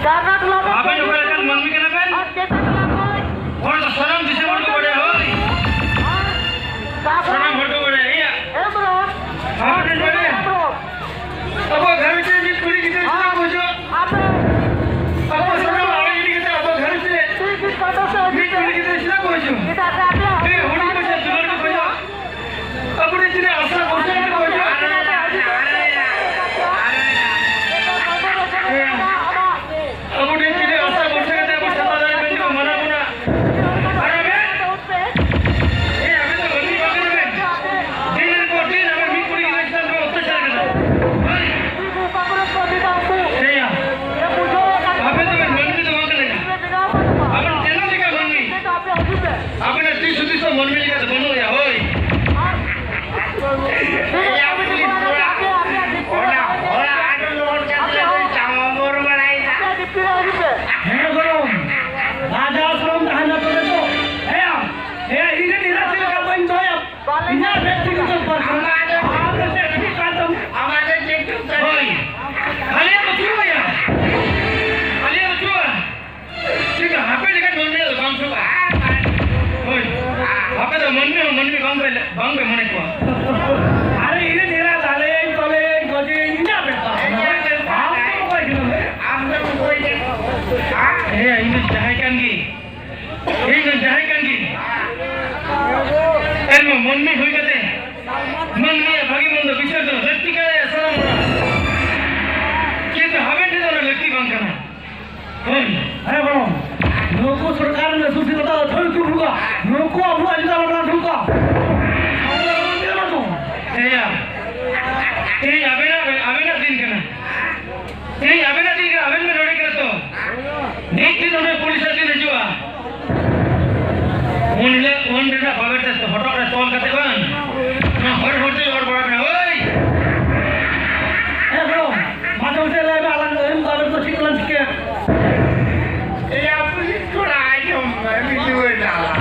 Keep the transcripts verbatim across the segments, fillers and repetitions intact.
ᱠᱟᱨᱱᱟ ᱴᱚᱞᱟ ᱠᱷᱚᱱ ᱟᱵᱮᱱ ᱚᱠᱟ ᱞᱮᱠᱟᱱ ᱢᱟᱹᱱᱢᱤ ᱠᱟᱱᱟ ᱵᱮᱱ? ᱟᱨ ᱪᱮᱛᱟᱱ ᱴᱚᱞᱟ ᱠᱷᱚᱱ ᱦᱚᱲ ᱫᱚ ᱥᱟᱱᱟᱢ ᱫᱤᱥᱚᱢ ᱦᱚᱲ ᱠᱚ ᱵᱟᱲᱟᱭᱟ, ᱦᱳᱭ᱾ ᱟᱨ ᱥᱟᱱᱟᱢ ᱦᱚᱲ ᱠᱚ ᱵᱟᱲᱟᱭᱟ, ᱤᱭᱟᱹ᱾ ᱦᱮᱢᱵᱨᱚᱢ᱾ ᱟᱵᱮᱱ ᱵᱮᱱ ᱵᱟᱲᱟᱭᱟ? ᱦᱮᱢᱵᱨᱚᱢ᱾ ᱟᱵᱚ ᱜᱷᱟᱨᱚᱸᱡᱽ ᱨᱮ ᱢᱤᱫ ᱠᱩᱲᱤ ᱜᱤᱫᱽᱨᱟᱹ ᱪᱮᱫᱟᱜ ᱠᱚ ᱦᱤᱡᱩᱜᱼᱟ? ᱟᱯᱮ ᱟᱵᱚ ᱥᱟᱱᱟᱢ ᱟᱲᱟᱝ ᱤᱫᱤ ᱠᱟᱛᱮ ᱟᱵᱚ ᱜᱷᱟᱨᱚᱸᱡᱽ ᱨᱮ ᱴᱷᱤᱠ ᱜᱮ, ᱠᱟᱛᱷᱟ ᱥᱮ ᱢᱤᱫ ᱠᱩᱲᱤ ᱜᱤᱫᱽᱨᱟᱹ ᱪᱮᱫᱟᱜ ᱠᱚ ᱦᱤᱡᱩᱜᱼᱟ? ᱪᱮᱫᱟᱜ ᱥᱮ ᱟᱯᱮᱭᱟᱜ ᱦᱮᱸ, ᱦᱩᱰᱤᱧ ᱢᱟᱪᱷᱟ ᱫᱩᱞᱟᱹᱲ ᱠᱚ ᱠᱷᱚᱡᱚᱜᱼᱟ᱾ ᱟᱵᱚ ᱴᱷᱮᱱ ᱛᱤᱱᱟᱹᱜ ᱟᱥᱟ ᱵᱷᱚᱨᱥᱟ ᱠᱟᱛᱮ ᱠᱚ ᱦᱤᱡᱩᱜᱼᱟ᱾ ᱟᱵᱚ ᱴᱷᱮᱱ ᱛᱤᱱᱟᱹᱜ ᱟᱥᱟ ᱵᱷᱚᱨᱥᱟ ᱠᱟᱛᱮ ᱟᱵᱚ ᱪᱷᱟᱛᱟ ᱫᱟᱨᱮ ᱵᱮᱱ ᱠᱚ ᱢᱟᱱᱟ ᱵᱚᱱᱟ᱾ ᱟᱨ ᱟᱵᱮᱱ, ᱮ, ᱟᱵᱮᱱ ᱫᱚ ᱵᱟᱹᱜᱤ ᱵᱟᱵᱮᱱ ᱟᱵᱮᱱ᱾ ᱫᱤᱱ ᱯᱚᱨ ᱫᱤᱱ ᱟᱵᱮᱱ ᱢᱤᱫ ᱠᱩᱲᱤ ᱜᱤᱫᱽᱨᱟᱹ ᱪᱮᱛᱟᱱ ᱯᱮ ᱚᱛᱛᱟᱪᱟᱨ ᱠᱟᱫᱟ᱾ ᱦᱳᱭ᱾ ᱮᱭᱟ᱾ ᱟᱵᱮᱱ ᱫᱚ ᱵᱮᱱ ᱢᱟᱹᱱᱢᱤ ᱫᱚ ᱵᱟᱝ ᱠᱟᱱᱟ᱾ ᱟᱵᱮᱱ ᱪᱮᱫ ᱞᱮᱠᱟ ᱢᱟᱹᱱᱢᱤ? ᱟᱵᱮᱱᱟᱜ ᱫᱤᱥ ᱦᱩᱫᱤᱥ ᱦᱚᱸ ᱢᱟᱹᱱᱢᱤ ᱞᱮᱠᱟ ᱫᱚ ᱵᱟᱹᱱᱩᱜ ᱭᱟ, ᱦᱳᱭ᱾ ᱚᱱᱟ ᱦᱚᱲᱟᱜ ᱟᱹᱰᱤ ᱞᱚᱦᱚᱫ ᱠᱟᱛᱮ ᱞᱮ ᱪᱟᱢᱚᱨ ᱵᱟᱲᱟᱭᱮᱫᱟ᱾ ᱦᱮᱸ ᱜᱚᱲᱚᱢ, ᱨᱟᱡᱟ ᱟᱥᱨᱚᱢ ᱛᱟᱦᱮᱱᱟ ᱛᱚᱵᱮ ᱛᱚ᱾ ᱦᱮᱸ, ᱦᱮᱸ, ᱤᱧ ᱨᱮᱱ ᱮᱨᱟ ᱪᱮᱫ ᱞᱮᱠᱟ ᱵᱟᱹᱧ ᱫᱚᱦᱚᱭᱟ? ᱤᱧᱟᱹᱜ ᱵᱮᱠᱛᱤᱜᱚᱛᱚ ᱵᱮᱯᱟᱨ ᱠᱟᱱᱟ᱾ ᱟᱢ ᱫᱚ ᱪᱮᱫ ᱴᱷᱤᱠ ᱠᱟᱱ ᱛᱟᱢ? ᱟᱢᱟᱜ ᱫᱚ ᱪᱮᱫ ᱴᱷᱤᱠ ᱠᱟᱱ ᱦᱳᱭ᱾ ᱟᱞᱮᱭᱟᱜ ᱵᱟᱹᱪᱩᱜᱼᱟ ᱭᱟ᱾ ᱟᱞᱮᱭᱟᱜ ᱵᱟᱹᱪᱩᱜᱼᱟ᱾ ᱴᱷᱤᱠ ᱜᱮᱭᱟ, ᱟᱯᱮ ᱞᱮᱠᱟᱱ ᱢᱟᱹᱱᱢᱤ ᱫᱚ ᱵᱟᱝ ᱴᱷᱤᱠᱟ᱾ ᱦᱳᱭ᱾ ᱟᱯᱮ ᱫᱚ ᱢᱟᱹᱱᱢᱤ ᱦᱚᱸ ᱢᱟᱹᱱᱢᱤ ᱵᱟᱝ ᱯᱮ, ᱵᱟᱝ ᱯᱮ ᱢᱚᱱᱮ ᱠᱚᱣᱟ᱾ ᱟᱨᱮ ᱤᱧ ᱫᱮᱨᱟ ᱫᱟᱞᱮ ᱠᱚᱞᱮ ᱜᱚᱡᱮ ᱤᱧᱟᱹᱜ ᱵᱮᱯᱟᱨ᱾ ᱟᱢ ᱫᱚ ᱚᱠᱚᱭ ᱠᱟᱱᱟᱢ? ᱟᱢ ᱫᱚ ᱚᱠᱚᱭ ᱠᱟᱱᱟᱢ? ᱦᱮᱸ, ᱤᱧ ᱫᱚ ᱡᱟᱦᱟᱸᱭ ᱠᱟᱱ ᱜᱮ᱾ ᱤᱧ ᱫᱚ ᱡᱟᱦᱟᱸᱭ ᱠᱟᱱ ᱜᱮ᱾ ᱮᱱᱦᱚᱸ ᱢᱟᱹᱱᱢᱤ ᱦᱩᱭ ᱠᱟᱛᱮ ᱢᱟᱹᱱᱢᱤᱭᱟᱜ ᱵᱷᱟᱹᱜᱤ ᱢᱚᱱᱫᱚ ᱵᱤᱪᱟᱹᱨ ᱫᱚ ᱞᱟᱹᱠᱛᱤ ᱠᱟᱱᱟ ᱥᱟᱱᱟᱢ ᱦᱚᱲᱟᱜ᱾ ᱠᱤᱱᱛᱩ ᱟᱵᱮᱱ ᱴᱷᱮᱱ ᱫᱚ ᱚᱱᱟ ᱞᱟᱹᱠᱛᱤ ᱵᱟᱝ ᱠᱟᱱᱟ᱾ ᱦᱳᱭ᱾ ᱦᱮᱸ ᱵᱟᱵᱟ, ᱱᱩᱠᱩ ᱥᱚᱨᱠᱟᱨ ᱨᱮᱱ ᱟᱹᱥᱩᱞ ᱥᱤᱢ ᱫᱚ ᱟᱹᱛᱷᱟᱹᱲᱤ ᱠᱚ ᱵᱷᱩᱜᱟ᱾ ᱱᱩᱠᱩ ᱟᱵᱚᱣᱟᱜ ᱪᱮᱛᱟᱱ ᱨᱮ ᱵᱟᱝ ᱴᱷᱤᱠᱟ᱾ ᱦᱮᱸᱭᱟ, ᱛᱮᱦᱮᱧ ᱟᱵᱮᱱᱟᱜ, ᱟᱵᱮᱱᱟᱜ ᱫᱤᱱ ᱠᱟᱱᱟ᱾ ᱛᱮᱦᱮᱧ ᱟᱵᱮᱱᱟᱜ ᱫᱤᱱ ᱨᱮ ᱟᱵᱮᱱ ᱵᱮᱱ ᱨᱚᱲᱮᱫ ᱠᱟᱱᱟ ᱛᱚ᱾ ᱢᱤᱫ ᱫᱤᱱ ᱚᱸᱰᱮ ᱯᱩᱞᱤᱥ ᱟᱜ ᱫᱤᱱ ᱦᱤᱡᱩᱜᱼᱟ᱾ ᱩᱱ ᱦᱤᱞᱳᱜ ᱩᱱ ᱨᱮᱱᱟᱜ ᱵᱟᱵᱮᱨ ᱛᱮ ᱦᱚᱴᱚᱜ ᱨᱮ ᱛᱚᱞ ᱠᱟᱛᱮ ᱵᱟᱝ, ᱱᱚᱣᱟ ᱦᱚᱲ ᱦᱚᱲ ᱛᱮ ᱦᱚᱲ ᱵᱟᱲᱟ ᱠᱟᱱᱟ, ᱳᱭ! ᱮ ᱵᱨᱚ, ᱢᱟᱡᱷᱮ ᱢᱟᱡᱷᱮ ᱞᱟᱹᱭ ᱢᱮ, ᱟᱞᱟᱝ ᱟᱹᱭᱩᱵ ᱵᱟᱵᱮᱨ ᱫᱚ ᱪᱮᱫ ᱠᱚᱞᱟᱝ ᱪᱤᱠᱟᱹᱭᱟ? ᱮᱭᱟ ᱯᱩᱞᱤᱥ ᱠᱚᱲᱟ, ᱟᱸᱡᱚᱢ ᱢᱮ, ᱢᱤᱫ ᱫᱩᱣᱟᱹᱨ ᱰᱟᱞᱟ᱾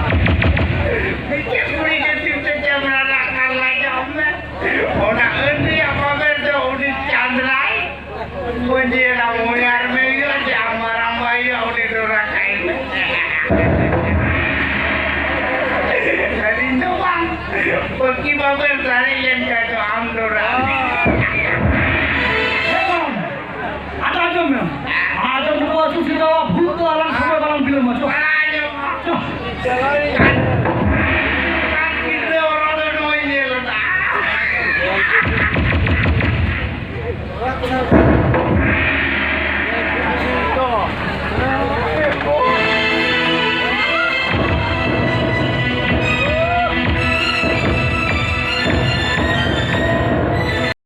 ᱢᱤᱫᱴᱮᱱ ᱠᱩᱲᱤ ᱜᱤᱫᱽᱨᱟᱹ ᱛᱮ ᱠᱮᱢᱨᱟ ᱨᱟᱠᱷᱟ ᱞᱟᱡᱟᱣ ᱢᱮ᱾ ᱚᱱᱟ ᱟᱹᱰᱤ ᱟᱢᱟᱵᱮᱨ ᱫᱚ ᱩᱱᱤ ᱪᱟᱸᱫᱽᱨᱟᱭ ᱢᱟᱹᱡᱷᱤ ᱦᱟᱲᱟᱢ ᱦᱚᱧᱦᱟᱨ ᱢᱮ ᱦᱩᱭᱩᱜᱼᱟ ᱡᱮ ᱟᱢ ᱵᱟᱵᱮᱱ ᱫᱟᱲᱮ ᱞᱮᱱᱠᱷᱟᱱ ᱫᱚ ᱟᱢ ᱫᱚ ᱨᱟᱡᱽ᱾ ᱟᱫᱚ ᱟᱸᱡᱚᱢ ᱢᱮ, ᱟᱫᱚ ᱱᱩᱠᱩ ᱟᱹᱛᱩ ᱥᱮᱫ ᱫᱚ ᱵᱷᱩᱞ ᱫᱚ ᱟᱞᱟᱝ ᱥᱚᱢᱚᱭ ᱵᱟᱞᱟᱝ ᱵᱤᱞᱚᱢᱟ᱾ ᱪᱚ᱾ ᱵᱟᱲᱟᱭ ᱧᱚᱜ᱾ ᱪᱚ᱾